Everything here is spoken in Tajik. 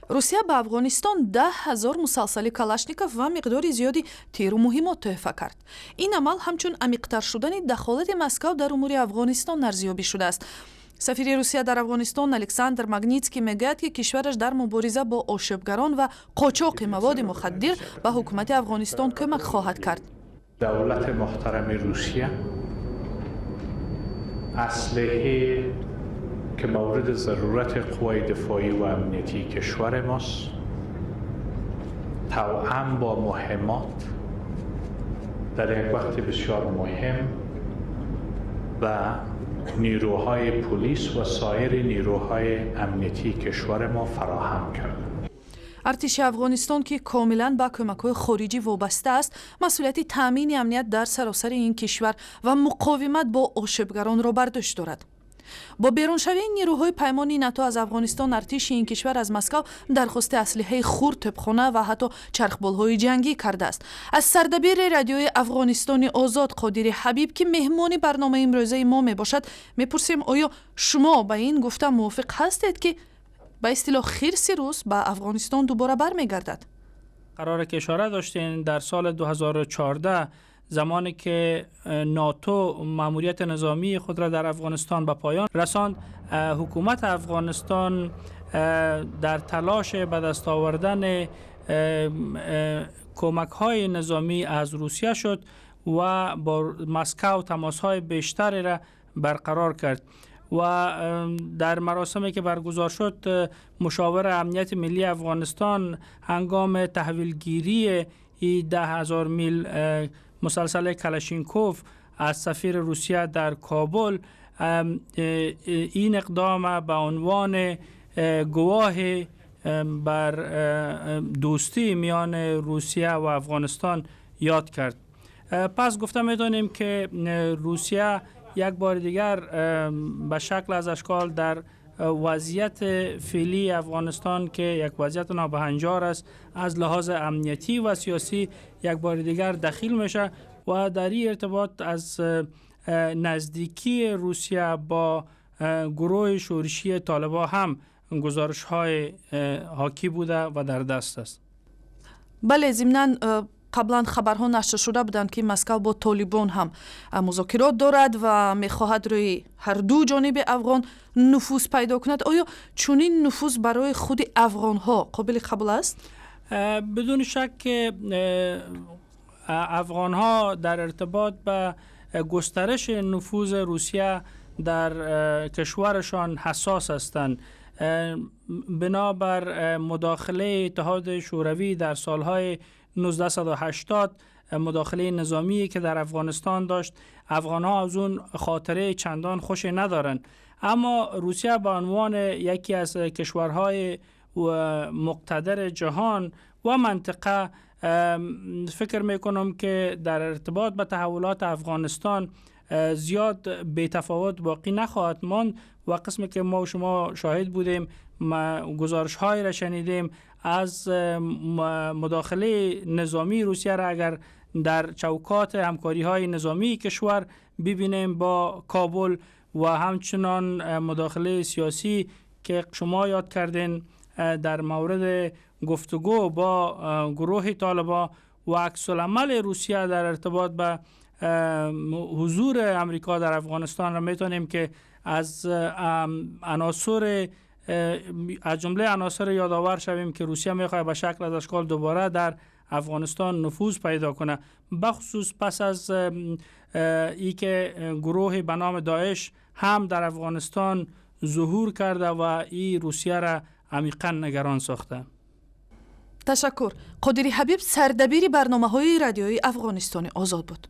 Русия ба Афғонистон 10 000 мусалсали Калашников ва миқдори зиёди тиру муҳимот тӯҳфа кард. Ин амал ҳамчун амиқтар шудани дахолати Москав дар умури Афғонистон арзёбӣ шудааст. Сафири Русия дар Афғонистон Александр Магнитский мегӯяд, ки кишвараш дар мубориза бо ошӯбгарон ва қочоқи маводи мухаддир ба ҳукумати Афғонистон кӯмак хоҳад кард. Давлати муҳтарами Русия اسلحه که مورد ضرورت قوای دفاعی و امنیتی کشور ماست، توأم با مهمات، در یک وقت بسیار مهم و نیروهای پلیس و سایر نیروهای امنیتی کشور ما فراهم کرد. Артиши Афғонистон, ки комилан ба кӯмакҳои хориҷӣ вобаста аст, масъулияти таъмини амният дар саросари ин кишвар ва муқовимат бо ошӯбгаронро бар дӯш дорад. Бо беруншавии нирӯҳои паймони НАТО аз Афғонистон, артиши ин кишвар аз Москав дархости аслиҳаи хурд, тӯбхона ва ҳатто чархболҳои ҷангӣ кардааст. Аз сардабири Радиои Афғонистони Озод Қодири Ҳабиб, ки меҳмони барномаи имрӯзаи мо мебошад, мепурсем: оё шумо ба ин гуфта мувофиқ ҳастед, ки ба истилоҳ хирси рус ба Афғонистон дубора бармегардад? قراره که اشاره داشتین، در سال 2014 زمانی که ناتو ماموریت نظامی خود را در افغانستان به پایان رساند، حکومت افغانستان در تلاش به دست آوردن کمک های نظامی از روسیه شد و با مسکو تماس های بیشتری را برقرار کرد و در مراسمی که برگزار شد، مشاور امنیت ملی افغانستان هنگام تحویلگیری ای 10,000 میل مسلسل کلاشینکوف از سفیر روسیه در کابل، این اقدام به عنوان گواه بر دوستی میان روسیه و افغانستان یاد کرد. پس گفته میتونیم که روسیه یک بار دیگر به شکل از اشکال در وضعیت فعلی افغانستان که یک وضعیت نابهنجار است از لحاظ امنیتی و سیاسی، یک بار دیگر دخیل میشه و در این ارتباط از نزدیکی روسیه با گروه شورشی طالبا هم گزارش های حاکی بوده و در دست است. Бале, зимнан қаблан хабарҳо нашр шуда буданд, ки Москав бо Толибон ҳам музокирот дорад ва мехоҳад рӯи ҳарду ҷониби афғон нуфуз пайдо кунад. Оё чунин нуфуз барои худи афғонҳо қобили қабул аст? بدون شک که افغان ها در ارتباط به گسترش نفوذ روسیه در کشورشان حساس هستند. بنابر مداخله اتحاد شوروی در سالهای 1980، مداخله نظامی که در افغانستان داشت، افغان ها از اون خاطره چندان خوش ندارند. اما روسیه به عنوان یکی از کشورهای مقتدر جهان و منطقه، فکر میکنم که در ارتباط به تحولات افغانستان زیاد بی تفاوت باقی نخواهد ماند و قسمی که ما و شما شاهد بودیم، گزارش های را شنیدیم از مداخله نظامی روسیه را اگر در چوکات همکاری های نظامی کشور ببینیم با کابل و همچنان مداخله سیاسی که شما یاد کردین در مورد گفتگو با گروه طالبا و عکس العمل روسیه در ارتباط به حضور امریکا در افغانستان را میتونیم که از عناصر از جمله عناصر یادآور شویم که روسیه میخواد به شکل از اشکال دوباره در افغانستان نفوذ پیدا کنه، بخصوص پس از ای که گروه به نام داعش هم در افغانستان ظهور کرده و ای روسیه را عمیقا نگران ساخته. Ташаккур. Қодири Ҳабиб сардабири барномаҳои Радиои Афғонистони Озод буд.